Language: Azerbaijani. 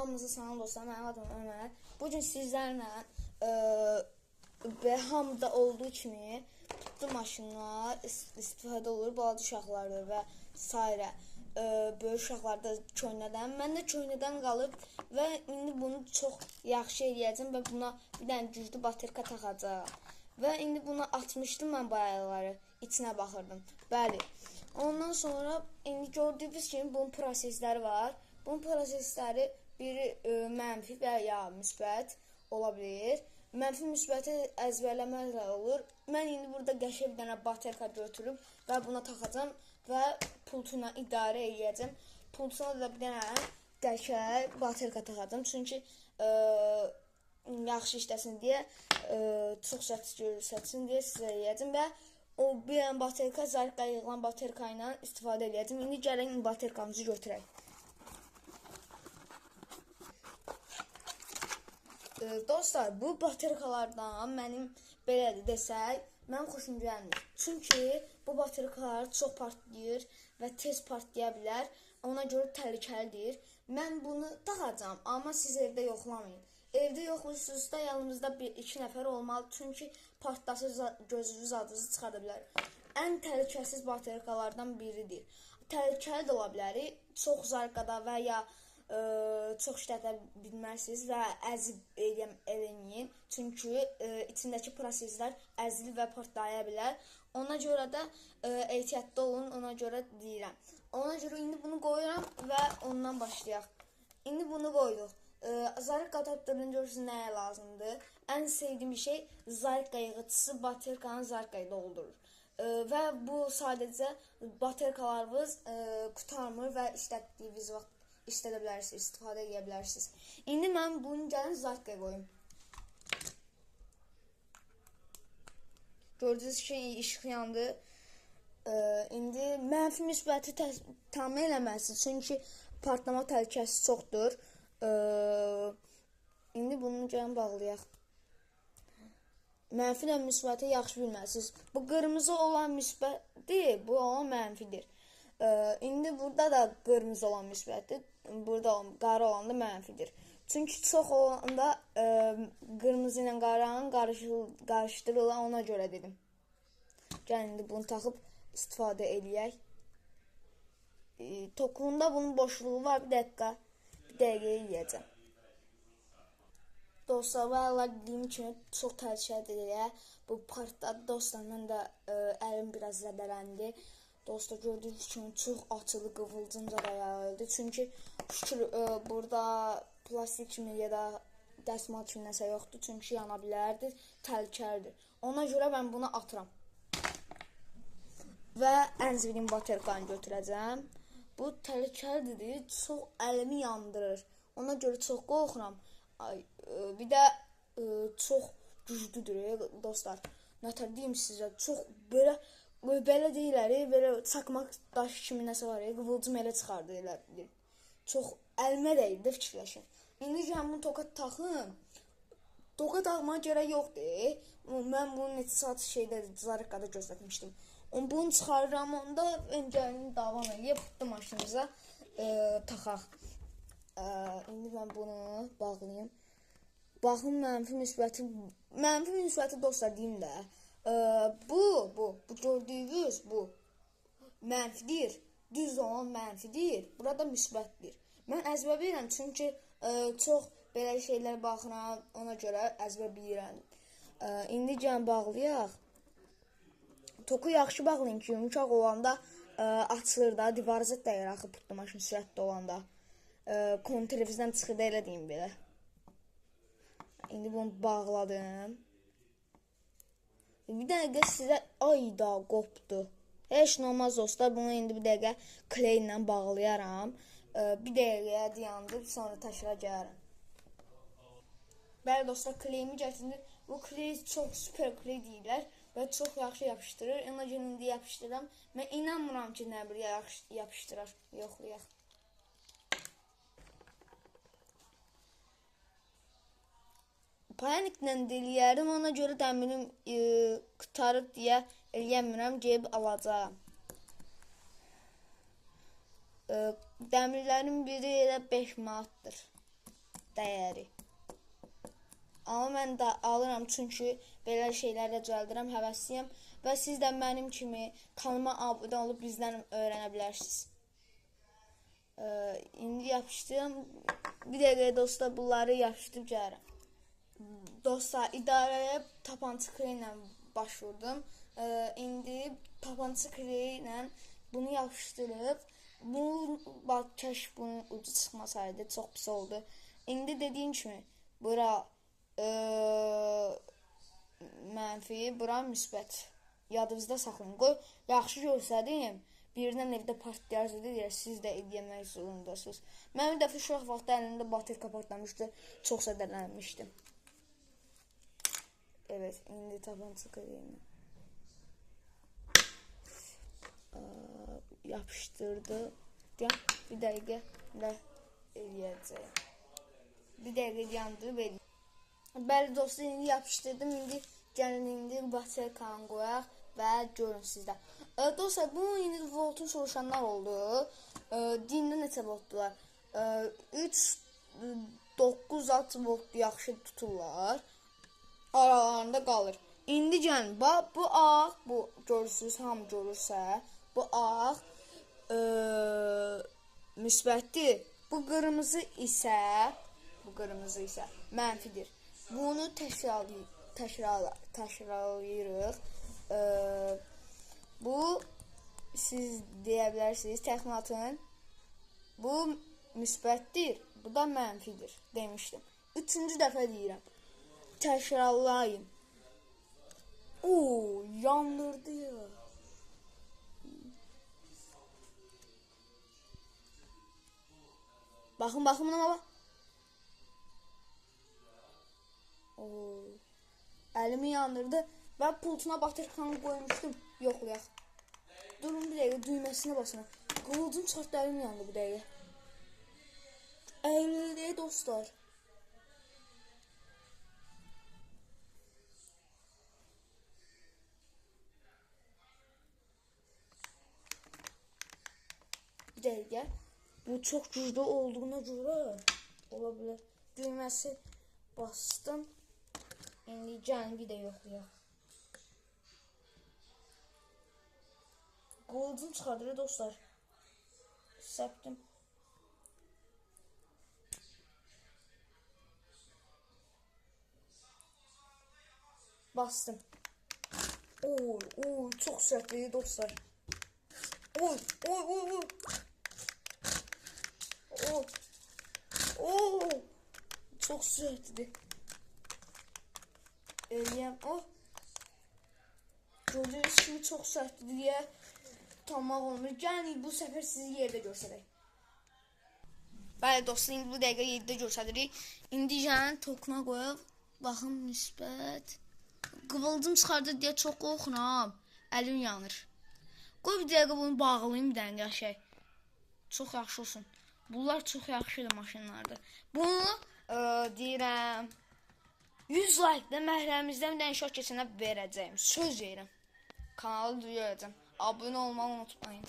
Hamınıza salam dostlar, mənim adım Ömər. Bugün sizlərlə və hamıda olduğu kimi putlu maşınlar istifadə olur, balaca uşaqlarda və sairə böyük uşaqlarda köhnədən. Mən də köhnədən qalıb və indi bunu çox yaxşı eləyəcəm və buna bir dənə güclü baterka taxacağam. Və indi bunu atmışdım mən bayaqları, içinə baxırdım. Bəli. Ondan sonra indi gördüyünüz kimi bunun prosesləri var. Bunun prosesləri biri mənfi və ya müsbət ola bilir. Mənfi müsbəti əzbərləməklə olur. Mən indi burada qəşəng bir dənə baterka götürüb və buna taxacam və pultuna idarə eləyəcəm. Pultuna da bir dənə qəşəng baterka taxacam. Çünki yaxşı işləsin deyə, çox səs görsətsin deyə sizə eləyəcəm və o bir dənə baterka, zarka yığılan baterka ilə istifadə eləyəcəm. İndi gəlin baterkamızı götürək. Dostlar, bu baterkalardan mənim belə desək, mənim xoşum gəlmir. Çünki bu baterkalar çox partlayır və tez partlaya bilər. Ona görə təhlükəlidir. Mən bunu taxacam, amma siz evdə yoxlamayın. Evdə yoxlayırsınızda yanımızda bir-iki nəfər olmalı. Çünki partlasa gözünüz adınızı çıxarda bilər. Ən təhlükəsiz baterkalardan biridir. Təhlükəli də ola bilər. Çox zarkada və ya çox işlədə bilməzsiniz və əzib eləməyin. Çünki içindəki proseslər əzilir və partlaya bilər. Ona görə də ehtiyatlı olun, ona görə deyirəm. Ona görə indi bunu qoyuram və ondan başlayaq. İndi bunu qoyduq. Zarka adaptörünü görürsünüz nəyə lazımdır. Ən sevdiyim şey zarka yığıcısı baterkanı zarkayı doldurur. Və bu sadəcə baterkalarınız qurtarmır və işlətdiyiniz vaxt işlədə bilərsiniz, istifadə edə bilərsiniz. İndi mən bunu gəlin zarkaya qoyum. Gördüyünüz kimi işıq yandı. İndi mənfi müsbəti tam eləməlisiniz. Çünki partlama təhlükəsi çoxdur. İndi bunu gəlin bağlayaq. Mənfi ilə müsbəti yaxşı bilməlisiniz. Bu qırmızı olan müsbətdir, bu olan mənfidir. İndi burada da qırmızı olan müsbətdir, burada olan, qara olan da mənfidir. Çünki çox olanda qırmızı ilə qaranın qarışdırılan, ona görə dedim. Gəlin indi bunu taxıb istifadə eləyək. Tokunda bunun boşluğu var, bir dəqiqə eləyəcəm. Dostlar, bayaqlar dediyim kimi çox təhlükəlidir elə. Bu partladı dostlar, mən də əlim biraz zədələndi. Dostlar, gördüyünüz kimi çox açılı qıvılcımca da yayıldı. Çünki şükür burada plastik kimi ya da dəsmal kimi nəsə yoxdur. Çünki yana bilərdi, təhlükəlidir. Ona görə mən bunu atıram. Və ən sevdiyim baterkanı götürəcəm. Bu təhlükəlidir, çox əlimi yandırır. Ona görə çox qorxuram. Bir də çox güclüdür dostlar. Nətər deyim sizə, çox belə deyirlər, belə çakmaq daşı kimi nəsə var, qıvılcım elə çıxardı elə. Çox əlimə dəyir də fikirləşin. İndi gəlin bunu toka taxın. Toka taxmağa gərək yoxdur. Mən bunu neçə saat şeydə zarıqqada gözlətmişdim. Bunu çıxarıram, onda gəlin davam eləyib putlu maşınımıza taxaq. İndi mən bunu bağlayım. Baxın mənfi müsbəti, mənfi müsbəti dostlar deyim də. Bu gördüyünüz bu mənfidir, düz olan mənfidir, burada müsbətdir. Mən əzbər bilirəm, çünki çox belə şeylər baxıram, ona görə əzbər bilirəm. İndi gəlin bağlayaq. Toku yaxşı bağlayın ki, yumuşaq olanda açılır da, divarıza dəyir axı putlu maşın sürətli olanda. Kontrevizdən çıxır da, elə deyim belə. İndi bunu bağladım. Bir dəqiqə sizə, ay da qopdu. Heç nə olmaz dostlar, bunu indi bir dəqiqə kley ilə bağlayaram. Bir dəqiqəyə dayandıb, sonra təşrə gələrəm. Bəli dostlar, kleyimi gətirdim. Bu kley çox süper kley deyirlər və çox yaxşı yapışdırır. Ona görə indi yapışdırıram. Mən inanmıram ki, nə bir yapışdırar. Yoxlayaq. Paniklə də eləyərdim, ona görə dəmirim qurtarıb deyə eləyəmirəm, gəlib alacağam. Dəmirlərin biri elə 5 manatdır. dəyəri. Amma mən də alıram çünki belə şeylərlə düzəldirəm, həvəsliyəm və siz də mənim kimi kanalıma abunə olub bizdən öyrənə bilərsiniz. İndi yapışdırım. Bir dəqiqə dostlar, bunları yapışdırıb gəlirəm. Dostlar, idarəyə tapança kleyi ilə baş vurdum. İndi tapança kleyi ilə bunu yapışdırıb, bunu, bax, kəş bunun ucu çıxmasaydı, çox pis oldu. İndi dediyim kimi, bura mənfi, bura müsbət. Yadınızda saxlayın. Qoy, yaxşı göstərdim. Birindən evdə partlayarsa deyə siz də eləyəmək zorundasınız. Mən bir dəfə uşaq vaxtı əlimdə baterka partlamışdı. Çox zədələnmişdim. Evet, indi tapança kleyini yapışdırdı. Bir dəqiqə nə eləyəcəyim. Bir dəqiqə yandırıb eləyəcəyim. Bəli dostlar, indi yapışdırdım. İndi gəlin indi baterkanı qoyaq və görün sizdə. Dostlar, bunu indi voltun soruşanlar oldu. Dində neçə voltdular? 3, 9, 6 volt yaxşı tuturlar. Aralarında qalır. İndi gəlin, bax, bu ağ, bu görürsünüz, hamı görürsə, bu ağ müsbətdir. Bu qırmızı isə, mənfidir. Bunu təkrarlayırıq. Bu, siz deyə bilərsiniz, təxmin atın. Bu müsbətdir, bu da mənfidir demişdim. Üçüncü dəfə deyirəm. Təkrarlayın. Oo, yandırdı ya. Baxın, baxın buna bax. Oo, əlimi yandırdı və pultuna baterkanı qoymuşdum. Yoxlayaq. Durun bir dəqiqə, düyməsinə basın. Qılıcım çarpdı, əlim yandı bu dəqiqə. Əyildi dostlar. Bir dəqiqə. Bu çox güclü olduğuna görə ola bilər. Düyməsi bastım. İndi gəlin bir də yoxlayaq. Qılıcım çıxardır dostlar. Səptim. Bastım. Oy, oy, çox sürətli dostlar. Oy, oy, oy, oy. Oy. Oy. Çox sürətlidir. Eləyəm. Oh. Gördüyünüz kimi çox sürətlidir deyə utanmaq olmur. Gəlin bu səfər sizi yerdə göstərək. Bəli dostlar, indi bu dəqiqə yerdə göstəririk. İndi gəlin tokuna qoyaq. Baxın müsbət. Qıvılcım çıxardır deyə çox qorxuram. Əlim yanır. Qoy bir dəqiqə bunu bağlayayım bir dənə qəşəng. Çox yaxşı olsun. Bunlar çox yaxşıdır maşınlarda. Bunu deyirəm 100 like-da məhəlləmizdən bir dənə şok keçənə verəcəyim. Söz verirəm. Kanalı duyuracağım. Abunə olmağı unutmayın.